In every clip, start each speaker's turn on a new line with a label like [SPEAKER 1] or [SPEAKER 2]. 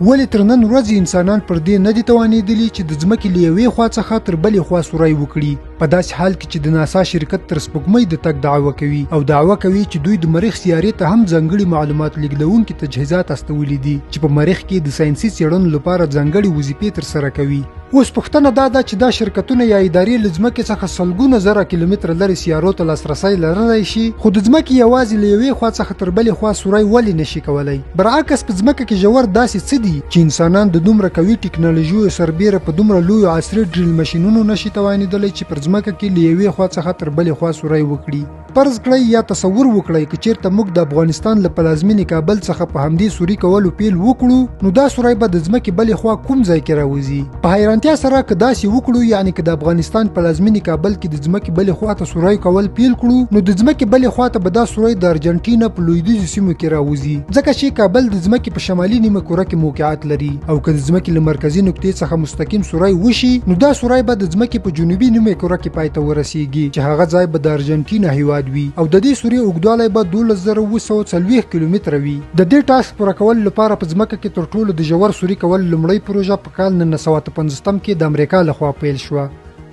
[SPEAKER 1] ولې تر نن ورځې انسانان پر دې نه دي توانېدلي چې د ځمکې له یوې خوا څخه تر بلې خوا سوری وکړي، په داسې حال کې چې د ناسا شرکت تر سپوږمۍ د تګ دعوه کوي او دعوه کوي چې دوی د مریخ سیارې ته هم ځانګړي معلومات لیږدونکي تجهیزات استولي دي چې په مریخ کې د ساینسي څېړنو لپاره ځانګړې وظیفې ترسره کوي. اوس پوښتنه دا ده چې دا شرکتونه یا ادارې له ځمکې څخه سلګونه زره کیلومتره لرې سیارو ته لاسرسی لرلی شي، خو د ځمکې یوازې له یوې خوا څخه تر بلې خوا سوری ولې نشي کولی؟ برعکس په ځمکه کې ژور داسې څه دي چې انسانان د دومره قوي ټکنالوژیو سربیره په دومره لویو عصري ډریل ماشینونو نشي توانېدلی چې پر ځمکه کې له یوې خوا څخه تر بلې خوا سوری وکړي. فرض کړئ یا تصور وکړئ که چیرته موږ د افغانستان له پلازمینې کابل څخه په همدې سوري کولو پیل وکړو، نو دا سوری به د ځمکې بلې خوا کوم ځای کې راوځي؟ په حیرانتیا سره که داسې وکړو، یعنې که د افغانستان پلازمینې کابل کې د ځمکې بلې خوا ته سوری کول پیل کړو، نو د ځمکې بلې خوا ته به دا سوری د ارجنټینا په لویدیځو سیمو کې راوځي، ځکه چې کابل د ځمکې په شمالي نیمه کره کې موقعیت لري او که د ځمکې له مرکزي نقطې څخه مستقیم سوری وشي، نو دا سوری به د ځمکې په جنوبي نیمه کره کې پای ته ورسیږي چې هغه ځای به د ارجنټینا هیواد وي او د دې سوري اوږدوالی به 12,740 کیلومتره وي. د دې ټاسک پوره کولو لپاره په ځمکه کې تر ټولو د ژور سوري کولو لومړۍ پروژه په کال 1958 کې د امریکا لخوا پیل شوه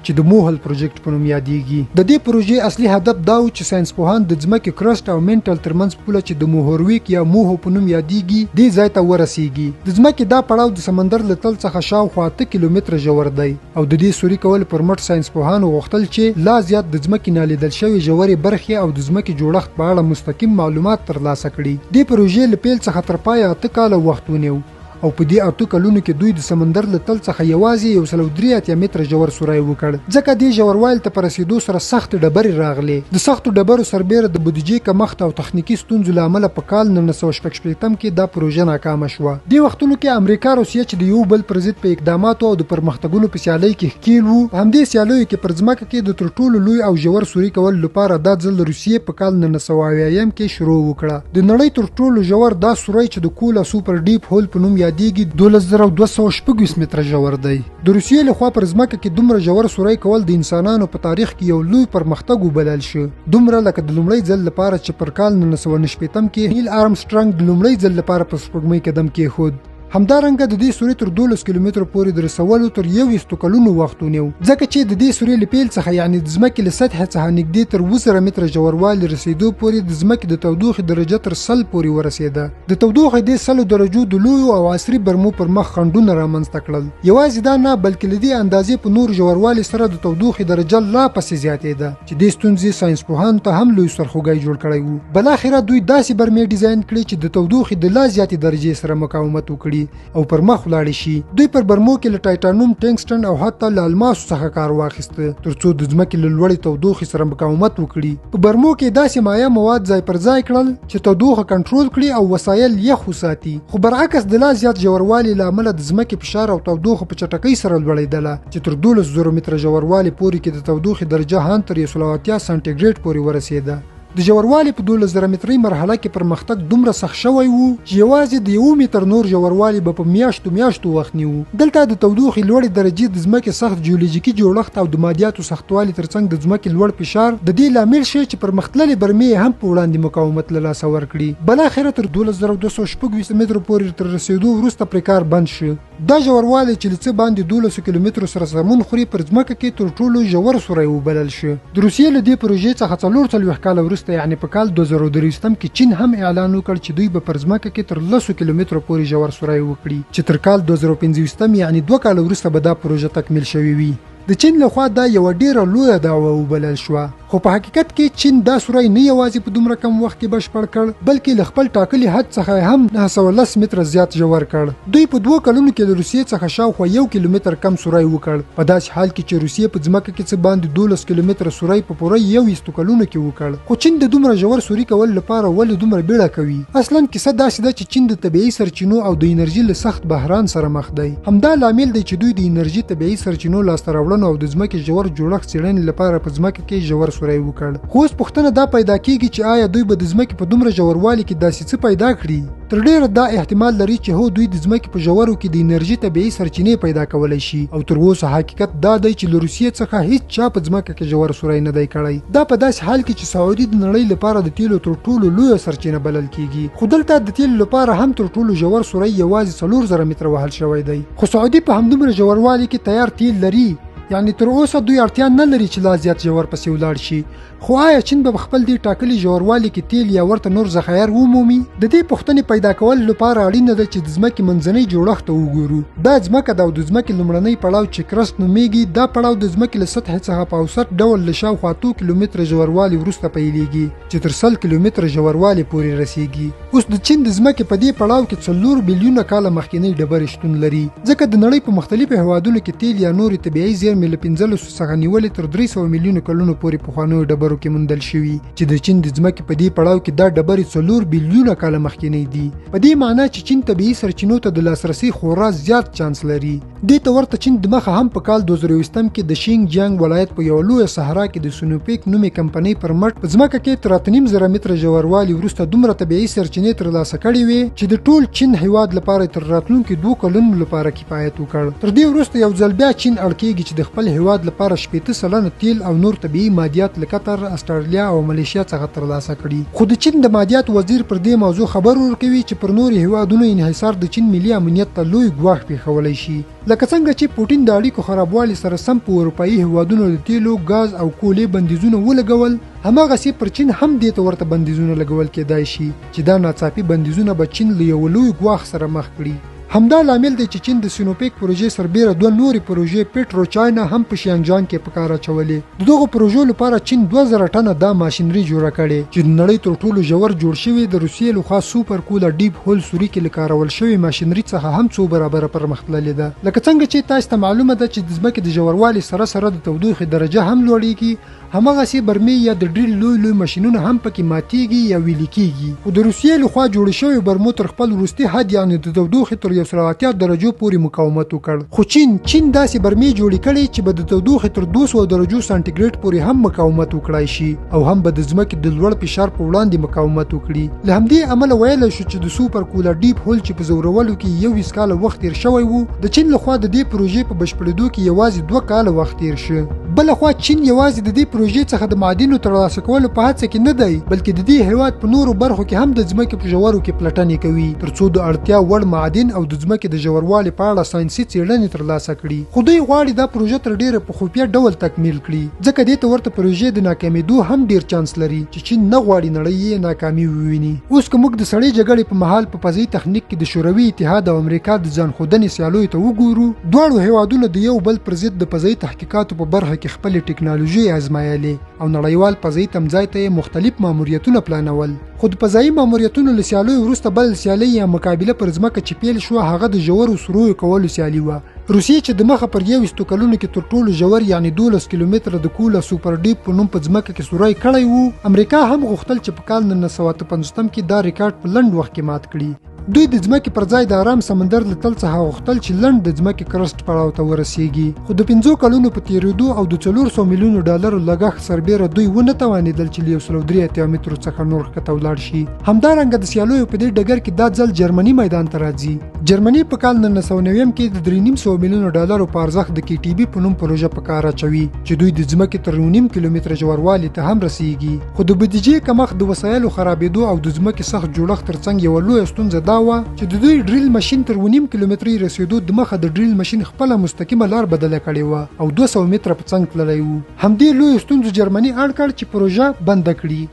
[SPEAKER 1] چې د موهل پروجیکټ په نوم یادیږي. د دې پروژې اصلي هدف دا و چې ساینسپوهان د ځمکې کرسټ او مینټل ترمنځ پوله چې د موهورویک یا موهو په نوم یادیږي دې ځای ته ورسیږي. د ځمکې دا پړاو د سمندر له تل څخه شاوخوا 8 کیلومتره ژور دی او د دې سوري کولو پر مټ ساینسپوهانو غوښتل چې لا زیات د ځمکې نالیدل شوې ژورې برخې او د ځمکې جوړښت په اړه مستقیم معلومات ترلاسه کړي. دې پروژې له پیل څخه تر پایه 8 کاله وخت ونیو او په دې 8 کلونو کې دوی د سمندر له تل څخه یوازې 183 متره ژور سوری وکړ، ځکه دې ژوروالي ته په رسېدو سره سختې ډبرې راغلې. د سختو ډبرو سربېره د بودیجې کمښت او تخنیکي ستونزو له امله په کال 1966 کې دا پروژه ناکامه شوه. دې وختونو کې امریکا روسیه چې د یو بل پر ضد په اقداماتو او د پرمختګونو په سیالۍ کې ښکیل وو، په همدې سیالیو کې پر ځمکه کې د تر ټولو لوی او ژور سوري کولو لپاره دا ځل روسیې په کال 1970 کې شروع وکړه. د نړۍ تر ټولو ژور دا سوری چې د کولا سوپر ډیپ هول په نوم یادیږي 12,226 متره ژور دی. د روسیې لخوا پر ځمکه کې دومره ژور سوری کول د انسانانو په تاریخ کې یو لوی پرمختګ وبلل شو، دومره لکه د لومړی ځل لپاره چې پر کال 1969 کې نیل آرمسټرانګ د لومړی ځل لپاره پر سپوږمۍ قدم کېښود. همدارنګه د دې سوري تر 12 کیلومترو پورې د رسولو تر 21 کلونو وخت ونیو، ځکه چې د دې سوري له پیل څخه یعنې د ځمکې له سطحې څخه نږدې تر 70 متره ژوروالي رسېدو پورې د ځمکې د تودوخې درجه تر 100 پورې ورسېده. د تودوخې دې 100 درجو د لویو او عصري برمو پر مخ خنډونه رامنځته کړل. یوازې دا نه، بلکې له دې اندازې په نور ژوروالي سره د تودوخې درجه لا پسې زیاتېده چې دې ستونزې ساینسپوهانو ته هم لوی سرخوږی جوړ کړی و. بالاخره دوی داسې برمې ډیزاین کړې چې د تودوخې د لا زیاتې درجې سره مقاومت وکړي او پر مخ ولاړې شي. دوی پر برمو کې له ټایټانوم، ټینګسټن او حتی له الماسو څخه کار واخیست ترڅو د ځمکې له لوړې تودوخې سره مقاومت وکړي. په برمو کې داسې مایع مواد ځای پر ځای کړل چې تودوخه کنټرول کړي او وسایل یخ وساتي، خو برعکس د لا زیات ژوروالي له امله د ځمکې فشار او تودوخه په چټکۍ سره لوړېدله چې تر 12,000 متره ژوروالي پورې کې د تودوخې درجه هان تر 180 سانټیګریډ پورې ورسېده. د ژوروالي په 12,000 مترۍ مرحله کې پرمختګ دومره سخت شوی و چې یوازې د 1 متر نور ژوروالي به په میاشتو میاشتو وخت نیو. دلته د تودوخې لوړې درجې د ځمکې سخت جیولوژیکي جوړښت او د مادیاتو سختوالي ترڅنګ د ځمکې لوړ فشار د دې لامل شي چې پرمختللې برمې یې هم په وړاندې مقاومت له لاسه ورکړي. بالاخره تر 12,226 مترو پورې تر رسېدو وروسته پرې کار بند شو. دا ژوروالی چې له څه باندې 12 کیلومترو سره سمون خوري پر ځمکه کې تر ټولو ژور سوری وبلل شو. د روسیې له دې پروژې څخه 44 کاله وروسته یعنې په کال 2023 کې چین هم اعلان وکړ چې دوی به پر ځمکه کې تر 10 کیلومترو پورې ژور سوری وکړي چې تر کال 2025 یعنې 2 کاله وروسته به دا پروژه تکمیل شوې وي. د چین لخوا دا یوه ډیره لویه دعوه وبلل شوه، خو په حقیقت کې چین دا سوری نه یوازې په دومره کم وخت کې بشپړ کړ، بلکې له خپل ټاکلي حد څخه یې هم 910 متره زیات ژور کړ. دوی په 2 کلونو کې له روسیې څخه شاوخوا 1 کیلومتر کم سوری وکړ، په داسې حال کې چې روسیې په ځمکه کې څه باندې 12 کیلومتره سوری په پوره 21 کلونو کې وکړ. خو چین د دومره ژور سوري کولو لپاره ولې دومره بیړه کوي؟ اصلا کیسه داسې ده چې چین د طبیعي سرچینو او د انرژي له سخت بحران سره مخ دی. همدا لامل دی چې دوی د انرژي، طبیعي سرچینو لاسته راوړنو او د ځمکې ژور جوړښت څېړنې لپاره په ځمکه کې ژور سوری سوری وکړ. خو اوس پوښتنه دا پیدا کیږي چې آیا دوی به د ځمکې په دومره ژوروالي کې داسې څه پیدا کړي؟ تر ډیره دا احتمال لري چې هو، دوی د ځمکې په ژورو کې د انرژي طبیعي سرچینې پیدا کولی شي، او تر اوسه حقیقت دا دی چې له روسیې څخه هیڅ چا په ځمکه کې ژور سوری نه دی کړی. دا په داسې حال کې چې سعودي د نړۍ لپاره د تیلو تر ټولو لویه سرچینه بلل کیږي، خو دلته د تیلو لپاره هم تر ټولو ژور سوری یوازې 4000 متره وهل شوی دی. خو سعودي په همدومره ژوروالي کې تیار تیل لري، یعنی تر اوسه دوی اړتیا نه لري چې لا زیات ژور پسې ولاړ شي. خو آیا چین به په خپل دې ټاکلي ژوروالي کې تیل یا ورته نور ذخایر ومومي؟ د دې پوښتنې پیدا کولو لپاره اړینه ده چې د ځمکې منځنۍ جوړښت ته وګورو. دا ځمکه ده او د ځمکې لومړنی پړاو چې crust نومیږي، دا پړاو د ځمکې له سطحې څخه په اوسط ډول له شاوخوا 8 کیلومتره ژوروالي وروسته پیلیږي چې تر 100 کیلومتره ژوروالي پورې رسیږي. اوس د چین د ځمکې په دې پړاو کې 4 بیلیونه کاله مخکینۍ ډبرې شتون لري، ځکه د نړۍ په مختلفو هیوادونو کې تیل یا نورې طبیعي زیرمې له 15 څخه نیولې تر 300 میلیونو کلونو پورې پخوانیو ډبرو کې موندل شوي، چې د چین د ځمکې په دې پړاو کې دا ډبرې 4 بیلیونه کاله مخکینۍ دي. په دې معنی چې چین طبیعي سرچینو ته د لاسرسي خورا زیات چانس لري. دې ته ورته چین دمخه هم په کال 2021 کې د شینګ جیانګ ولایت په یوه لویه صحرا کې د سونوپیک نومې کمپنۍ پر مټ په ځمکه کې تر 8500 متره ژوروالي وروسته دومره طبیعي سرچینې ترلاسه کړې وې چې د ټول چین هیواد لپاره تر راتلونکي 2 کلونو لپاره کفایت وکړ. تر دې وروسته یو ځل بیا چین اړ کیږي چې د خپل هیواد لپاره 60% تیل او نور طبیعي مادیات له قطر، استرالیا او ملیشیا څخه ترلاسه کړي. خو د چین د مادیات وزیر پر دې موضوع خبر ورکوي چې پر نورو هیوادونو انحصار د چین ملي امنیت ته لوی ګواښ پیښولی شي. لکه څنګه چې پوټین د اړیکو خرابوالي سره سم په اروپایي هیوادونو د تیلو، ګاز او کولې بندیزونه ولګول، هماغسې پر چین هم دې ته ورته بندیزونه لګول کېدای شي، چې دا ناڅاپي بندیزونه به چین له یو لوی ګواښ سره مخ کړي. همدا لامل دی چې چین د سینوپیک پروژې سربېره دوه نورې پروژې پیټرو چاینا هم په شیانګجان کې په کار اچولې. د دغو پروژو لپاره چین 2000 ټنه دا ماشینري جوړه کړې چې د نړۍ تر ټولو ژور جوړ شوي د روسیې لخوا سوپر کولا ډیپ هول سوري کې له کارول شوې ماشینري څخه هم څو برابره پرمختللې ده. لکه څنګه چې تاسو ته معلومه ده چې د ځمکې د ژوروالي سره سره د تودوخې درجه هم لوړیږي، هماغسې برمې یا د ډریل لوی لوی ماشینونه هم پکې ماتیږي یا ویلي کیږي. خو د روسیې لخوا جوړې شوې برمو تر خپل وروستي حد، یعنې د تودوخې تر 180 درجو پورې مقاومت وکړ. خو چین داسې برمې جوړې کړې چې به د تودوخې تر 200 درجو سانټیګریډ پورې هم مقاومت وکړای شي او هم به د ځمکې د لوړ فشار په وړاندې مقاومت وکړي. له همدې امله ویلی شو چې د سوپر کولا ډیپ هول چې په ځورولو کې 21 کاله وخت تیر شوی وو، د چین لخوا د دې پروژې په بشپړېدو کې یوازې 2 کاله وخت تیر شو. بله خوا چین یوازې د دې پروژې څخه د معادنو ترلاسه کولو په هڅه کې نه دی، بلکې د دې هیواد په نورو برخو کې هم د ځمکې په ژورو کې پلټنې کوي، ترڅو د اړتیا وړ معادن او د ځمکې د ژوروالي په اړه ساینسي څېړنې ترلاسه کړي. خو دوی غواړي دا پروژه تر ډېره په خفیه ډول تکمیل کړي، ځکه دې ته ورته پروژې د ناکامېدو هم ډېر چانس لري چې چین نه غواړي نړۍ یې ناکامي وویني. اوس که موږ د سړې جګړې په مهال په فضایي تخنیک کې د شوروي اتحاد او امریکا د ځان ښودنې سیالیو ته وګورو، دواړو هیوادونو د یو بل پر ضد د فضایي تحقیقاتو په برخه کې خپلې ټکنالوژۍ ازمایلې او نړیوال فضایي تمځای ته یې مختلف ماموریتونه پلانول. خو د فضایي ماموریتونو له سیالیو وروسته بل سیالۍ یا مقابله پر ځمکه چې پیل شوه، هغه د ژورو سوریو کولو سیالي وه. روسیې چې د مخه پر 21 کلونو کې تر ټولو ژور، یعنې 12 کیلومتره د کولا سوپر ډیپ په نوم په ځمکه کې سوری کړی وو، امریکا هم غوښتل چې په کال 1958 کې دا ریکارډ په لنډ وخت کې مات کړي. دوی د ځمکې پر ځای د ارام سمندر له تل څخه غوښتل چې لنډ د ځمکې crust پړاو ته ورسیږي. خو د 5 کلونو په تیریدو او د 400 میلیونو ډالرو لګښت سربېره دوی ونه توانېدل چې له 183 مترو څخه نور ښکته ولاړ شي. همدارنګه د سیالیو په دې ډګر کې دا ځل جرمني میدان ته راځي. جرمني په کال 1990 کې د 350 میلیونو ډالرو په ارزښت د KTB په نوم پروژه په کار اچوي چې دوی د ځمکې تر 1.5 کیلومتره ژوروالي ته هم رسیږي. خو د بودیجې کمښت، د وسایلو خرابېدو او د ځمکې سخت جوړښت ترڅنګ یوه لویه ستونزه دا وه چې د دوی ډریل ماشین تر 1.5 کیلومترۍ رسېدو دمخه د ډریل ماشین خپله مستقیمه لار بدله کړې وه او 200 متره په څنګ تللی و. همدې لویو ستونزو جرمني اړ کړ چې پروژه بنده کړي.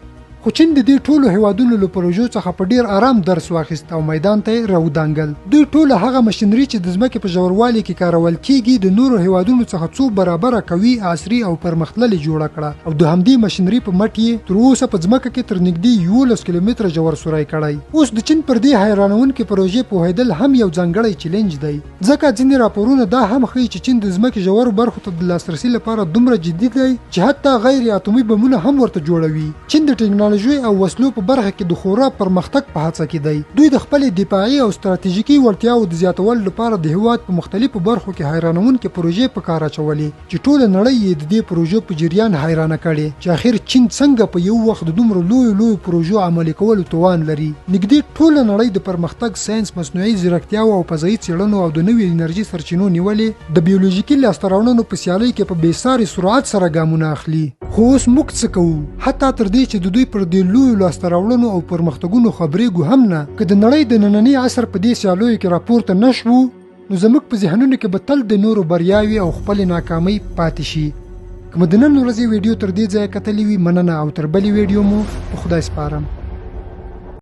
[SPEAKER 1] خو چین د دې ټولو هیوادونو له پروژو څخه په ډیر آرام درس واخیست او میدان ته یې راودانګل. دوی ټوله هغه ماشینري چې د ځمکې په ژوروالي کې کارول کیږي، د نورو هیوادونو څخه څو برابره قوي، عصري او پرمختللې جوړه کړه او د همدې ماشینري په مټ یې تر اوسه په ځمکه کې تر نږدې 11 کیلومتره ژور سوری کړی. اوس د چین پر دې حیرانوونکې پروژې پوهېدل هم یو ځانګړی چیلنج دی، ځکه ځینې راپورونه دا هم ښيي چې چین د ځمکې ژورو برخو ته د لاسرسي لپاره دومره جدي دی چې حتی غیر اتومي بمونه هم ورته جوړوي. چین د ټکنالوژۍ ټکنالوژۍ او وسلو په برخه کې د خورا پرمختګ په هڅه کې دی. دوی د خپلې دفاعي او ستراتیژیکي وړتیاوو د زیاتولو لپاره د هیواد په مختلفو برخو کې حیرانوونکې پروژې په کار اچولې چې ټوله نړۍ یې د دې پروژو په جریان حیرانه کړې چې اخر چین څنګه په یو وخت د دومره لویو لویو پروژو عملي کولو توان لري. نږدې ټوله نړۍ د پرمختګ، ساینس، مصنوعي ځیرکتیاوو او فضایي څېړنو او د نوي انرژي سرچینو نیولې د بیولوژیکي لاسته راوړنو په سیالۍ کې په بې ساري سرعت سره ګامونه اخلي. خو اوس موږ څه کوو؟ حتی تر دې چې د دوی پر دې لویو لاسته راوړنو او پرمختګونو خبرېږو هم نه. که د نړۍ د ننني عصر په دې سیالیو کې راپورته نه شوو، نو زموږ په ذهنونو کې به تل د نورو بریاوې او خپلې ناکامۍ پاتې شي. که مو د نن ورځې ویډیو تر دې ځایه کتلې وي، مننه او تر بلې ویډیو مو په خدای سپارم.